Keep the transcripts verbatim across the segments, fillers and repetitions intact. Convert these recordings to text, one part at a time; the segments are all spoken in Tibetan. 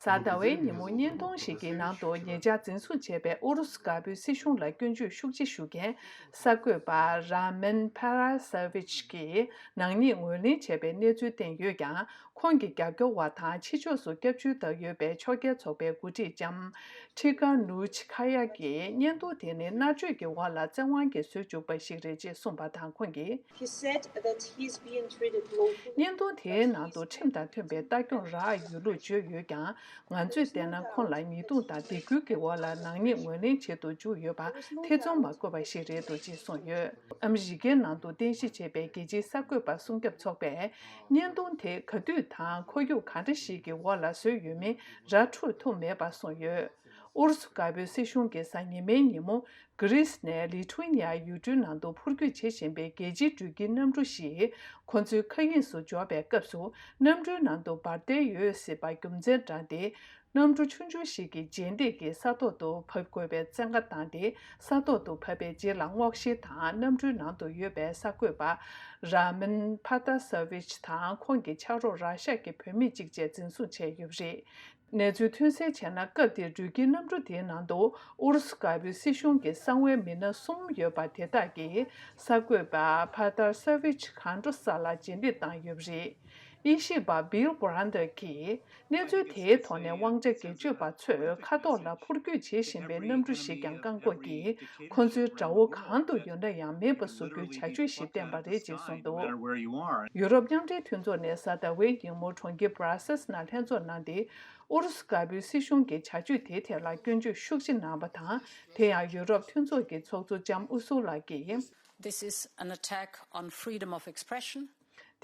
གཟའ་ཟླ་བའི་ཉིན་མོ་བརྙན་ཐུང་ཞིག་གི་ནང་དུ་ཉེ་ཆར་འཛིན་བཟུང་བྱས་པའི་ཨུ་རུ་སུ་དཀར་པོའི་སྲིད་གཞུང་ལ་སྐྱོན་བརྗོད་ཤུགས་ཆེ་ཞུ་མཁན་གསར་འགོད་པ་ར་མན་ཕ་ར་སེ་ཝིཆ་གིས་ནག་ཉེས་ངོས་ལེན་བྱས་པའི་གནས་ཚུལ་བསྟན་ཡོད་ཀྱང་། ཁོང་གི་རྒྱབ་སྐྱོར་བ་དང་ཕྱི་ཕྱོགས་སུ་སྐྱབས་བཅོལ་བཏང་ཡོད་པའི་ཕྱོགས་འགལ་ཚོགས་པའི་འགོ་ཁྲིད་ལྕམ་ཁྲི་ཀ་ནུ་ཆི་ཁ་ཡ་གིས་བརྙན་ཐུང་དེ་ནི་མནར་གཅོད་ཀྱི་འོག་ལ་བཙན་དབང་གིས་བཟོས་བཅུག་པ་ཞིག་རེད་ཅེས་གསུངས་པ་དང་། ཁོང་གིས། He said that he's being treated lawfully. བརྙན་ཐུང་དེའི་ནང་དུ་ཁྲིམས་དང་མཐུན་པའི་ལྟ་སྐྱོང་རག་ཡོད་ལུགས་བརྗོད་ཡོད་ཀྱང་། ང་ཚོས་བལྟས་ན་ཁོང་ལ་ཉེས་རྡུང་དང་སྡིགས་སྐུལ་གྱི་འོག་ལ་ནག་ཉེས་ངོས་ལེན་བྱེད་དུ་འཇུག་ཡོད་པ་ཐེ་ཚོམ་མ་དགོས་པ་ཞིག་རེད་འདུག་ཅེས་གསུངས་ཡོད། ཨ་མི་རི་ཀའི་ནང་དུ་རྟེན་གཞི་བྱས་པའི་རྒྱལ་སྤྱིའི་གསར་འགོད་པ་སྲུང་སྐྱོབ་ཚོགས་པས་བརྙན་ཐུང་དེ་ག་དུས་དང་ཁོར་ཡུག་ག་འདྲ་ཞིག་གི་འོག་ལ་བཟོས་ཡོད་མིན་ར་འཕྲོད་ཐུབ་མེད་པ་གསུངས་ཡོད། ཨུ་རུ་སུ་དཀར་པོའི་སྲིད་གཞུང་གིས་གཟའ་ཉི་མའི་ཉིན་མོ། གྷི་རིས་ནས་ལི་ཐུ་ནི་ཡ་ཡུལ་གྲུའི་ནང་དུ་འཕུར་སྐྱོད་བྱེད་བཞིན་པའི་རྒྱལ་སྤྱིའི་འགྲུལ་སྐྱེལ་གནམ་གྲུ་ཞིག་ཁོ་ཚོའི་མཁའ་དབྱིངས་སུ་འབྱོར་བའི་སྐབས་སུ། གནམ་གྲུའི་ནང་དུ་འབར་མདེལ་ཡོད་སྲིད་པ་རྒྱུ་མཚན་བགྲངས་ཏེ། གནམ་གྲུ་ཆུང་ཆུང་ཞིག་གི་རྗེས་འདེད་ཀྱིས་ས་ཐོག་ཏུ་བབས་དགོས་པའི་བཙན་བཀའ་བཏང་སྟེ། ས་ཐོག་ཏུ་བབས་པའི་རྗེས་ལ་སྔོག་བཤེར་དང་། གནམ་གྲུའི་ནང་དུ་ཡོད་པའི་གསར་འགོད་པ་ར་མན་ཕ་ཏ་སེ་ཝིཆ་དང་ཁོང་གི་ཕྱག་རོགས་ར་ཤ་གི་བུད་མེད་གཅིག་བཅས་འཛིན་བཟུང་བྱས་ཡོད་པ་རེད། གནས་ཚུལ་ཐོན་གསལ་བྱས་ན། སྐབས་དེར་འགྲུལ་སྐྱེལ་གནམ་གྲུ་དེའི་ནང་དུ་ཨུ་རུ་སུ་དཀར་པོའི་སྲིད་གཞུང་གི་གསང་བའི་མི་སྣ་གསུམ་ཡོད་པ་དེ་དག་གིས་གསར་འགོད་པ་ཕ་ཏར་སེ་ཝིཆ་གང་འགྲོ་ས་ལ་རྗེས་འདེད་བཏང་ཡོད་པ་རེད། དབྱེ་ཞིབ་པ་བྷིལ་བྷ་རན་ཏར་གྱིས་གནས་ཚུལ་དེའི་ཐོག་ནས་དབང་ཆ་སྒེར་གཅོད་པ་ཚོས་མཁའ་ཐོག་ལ་འཕུར་སྐྱོད་བྱེད་བཞིན་པའི་གནམ་གྲུ་ཞིག་ཀྱང་བཀག་འགོག་གིས་ཁོ་ཚོའི་དགྲ་བོ་གང་དུ་ཡོད་ན་ཡང་མེད་པ་བཟོ་རྒྱུའི་བྱ་སྤྱོད་ཞིག་བསྟན་པ་རེད་ཅེས་གསུངས་འདུག་ཡུ་རོབ་མཉམ་འབྲེལ་མཐུན་ཚོགས་ནས་གཟའ་ཟླ་བའི་ཉིན་མོ་གྲོང་ཁྱེར་Brussels་ནང་ལྷན་ཚོགས་གནང་སྟེ། ཨུ་རུ་སུ་དཀར་པོའི་སྲིད་གཞུང་གི་བྱ་སྤྱོད་དེའི་ཐད་ལ་སྐྱོན་བརྗོད་ཤུགས་ཆེ་གནང་བ་དང་། དེ་ཡང་ཡུ་རོབ་མཐུན་ཚོགས་ཀྱི་ཚོགས་གཙོ་ལྕམ་ཨུ་སུ་ལ་གིས། This is an attack on freedom of expression.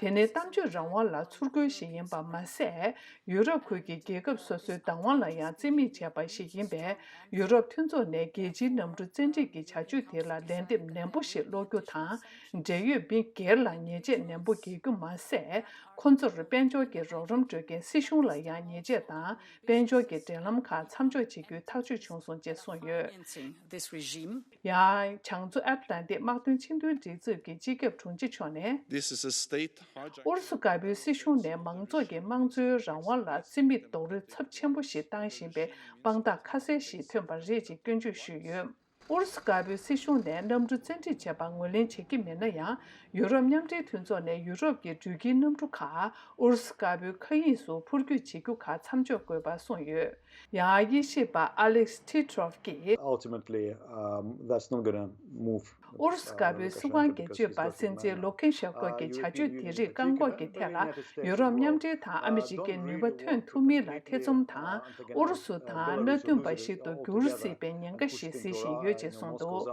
དེ་ནི་གཏམ་བརྗོད་རང་དབང་ལ་ཚུར་རྒོལ་ཞིག་ཡིན་པ་མ་ཟད། ཡུ་རོབ་ཁུལ་གྱི་རྒྱལ་ཁབ་སོ་སོའི་བདག་དབང་ལ་ཡང་རྩིས་མེད་བྱས་པ་ཞིག་ཡིན་པས། ཡུ་རོབ་མཐུན་ཚོགས་ནས་རྒྱལ་སྤྱིའི་གནམ་གྲུ་བཙན་ཁྲིད་ཀྱི་བྱ་སྤྱོད་དེ་ལ་ལན་འདེབས་ནན་པོ་ཞིག་སློག་རྒྱུ་དང་། འབྲེལ་ཡོད་མི་སྒེར་ལ་ཉེས་ཆད་ནན་པོ་འགེལ་རྒྱུ་མ་ཟད། ཁོ་ཚོར་དཔལ་འབྱོར་གྱི་རོགས་རམ་སྤྲོད་མཁན་སྲིད་གཞུང་ལ་ཡང་ཉེས་ཆད་དང་། དཔལ་འབྱོར་གྱི་འབྲེལ་ལམ་ཁག་མཚམས་འཇོག་བྱེད་རྒྱུའི་ཐག་གཅོད་བྱུང་སོང་ཅེས་གསུངས་ཡོད། Financing this regime. ཡང་། བྱང་མཚོ་ཨེཊ་ལན་ཊིག་དམག་དོན་ཆིངས་དོན་སྒྲིག་འཛུགས་ཀྱི་སྤྱི་ཁྱབ་དྲུང་ཆེ་མཆོག་ནས། This is a state hijack. ཨུ་རུ་སུ་དཀར་པོའི་སྲིད་གཞུང་ནས་མང་ཚོགས་ཀྱི་དམངས་གཙོའི་རང་དབང་ལ་རྩིས་མེད་རྡོག་རོལ་ཚབས་ཆེན་པོ་ཞིག་བཏང་བཞིན་པའི་དཔང་རྟགས་ཁ་གསལ་ཞིག་ཐོན་པ་རེད་ཅེས་སྐྱོན་བརྗོད་ཞུས་ཡོད། ཨུ་རུ་སུ་དཀར་པོའི་སྲིད་གཞུང་ནས་གནམ་གྲུ་བཙན་ཁྲིད་བྱས་པ་ངོས་ལེན་བྱེད་ཀྱི་མེད་ན་ཡང་། ཡུ་རོབ་མཉམ་འབྲེལ་མཐུན་ཚོགས་ནས་ཡུ་རོབ་ཀྱི་འགྲུལ་སྐྱེལ་གནམ་གྲུ་ཁག་ཨུ་རུ་སུ་དཀར་པོའི་མཁའ་དབྱིངས་སུ་འཕུར་སྐྱོད་བྱེད་རྒྱུ་ཁག་མཚམས་འཇོག་དགོས་པ་གསུངས་ཡོད། ཡང་། དབྱེ་ཞིབ་པ་ཨ་ལེག་སི་ཊི་ཊོབ་ཀྱིས། Ultimately, um, that's not gonna move. ཨུ་རུ་སུ་དཀར་པོའི་སྲིད་དབང་སྒེར་གཅོད་པ་སྲིད་འཛིན་ལུ་ཁེན་ཤེན་ཀོ་གི་བྱ་སྤྱོད་དེ་རིགས་བཀག་འགོག་གི་ཐད་ལ་ཡུ་རོབ་མཉམ་འབྲེལ་དང་ཨ་མི་རི་ཀའི་ནུས་པ་ཐོན་ཐུབ་མིན་ལ་ཐེ་ཚོམ་དང་། ཨུ་རུ་སུ་དང་མནའ་མཐུན་པ་ཞིག་ཏུ་འགྱུར་སྲིད་པའི་ཉེན་ཁ་ཞིག་གཟིགས་བཞིན་ཡོད་ཅེས་གསུངས་འདུག་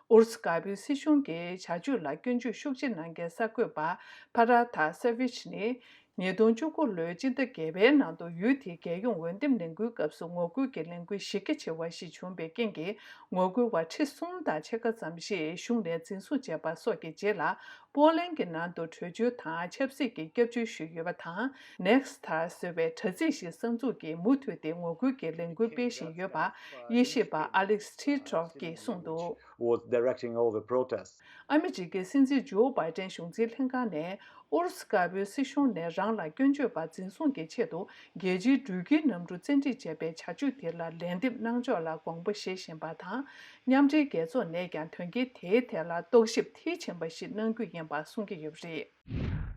ཨུ་རུ་སུ་དཀར་པོའི་སྲིད་གཞུང་གི་བྱ་སྤྱོད་ལ་སྐྱོན་བརྗོད་ཤུགས་ཆེ་གནང་མཁན་གསར་འགོད་པ་ཕ་ར་ཐ་སེ་ཝིཆ་ནི། ཉིས་སྟོང་བཅུ་དགུ་ལོའི་སྤྱི་ཟླ་བརྒྱད་པའི་ནང་དུ་ཡུལ་དེའི་རྒྱལ་ཡོངས་འོས་འདེམས་ལས་འགུལ་སྐབས་སུ་ངོ་རྒོལ་གྱི་ལས་འགུལ་གཞི་རྒྱ་ཆེ་བ་ཞིག་བྱུང་བའི་རྐྱེན་གྱིས། ངོ་རྒོལ་བ་ཁྲི་གསུམ་དང་ཕྱེད་ཀ་ཙམ་ཞིག་གཞུང་ནས་འཛིན་བཟུང་བྱས་པ་སོགས་ཀྱི་རྗེས་ལ། པོ་ལན་གྱི་ནང་དུ་བྲོས་བྱོལ་དང་ཆབ་སྲིད་ཀྱི་སྐྱབས་བཅོལ་ཞུས་ཡོད་པ་དང་། ནེག་སི་ཐར་ཟེར་བའི་དྲ་ཚིགས་ཤིག་གསར་འཛུགས་ཀྱིས་མུ་མཐུད་དེ་ངོ་རྒོལ་གྱི་ལས་འགུལ་སྤེལ་བཞིན་ཡོད་པ། དབྱེ་ཞིབ་པ་ཨ་ལེག་སི་ཊི་ཊོབ་ཀྱིས་གསུངས་འདུག Was directing all the protests. ཨ་མི་རི་ཀའི་སྲིད་འཛིན་ཇོ་བྷའི་ཏན་གཞུང་འཛིན་ལྷན་ཁང་ནས། ཨུ་རུ་སུ་དཀར་པོའི་སྲིད་གཞུང་ནས་རང་ལ་སྐྱོན་བརྗོད་པ་འཛིན་བཟུང་གི་ཆེད་དུ་རྒྱལ་སྤྱིའི་འགྲུལ་སྐྱེལ་གནམ་གྲུ་བཙན་ཁྲིད་བྱས་པའི་བྱ་སྤྱོད་དེ་ལ་ལན་འདེབས་གནང་ཕྱོགས་ལ་དགོངས་པ་བཞེས་བཞིན་པ་དང་། མཉམ་འབྲེལ་རྒྱལ་ཚོགས་ནས་ཀྱང་དོན་རྐྱེན་དེའི་ཐད་ལ་རྟོག་ཞིབ་མཐིལ་ཕྱིན་པ་ཞིག་གནང་རྒྱུ་ཡིན་པ་གསུང་གི་ཡོད་པ་རེད།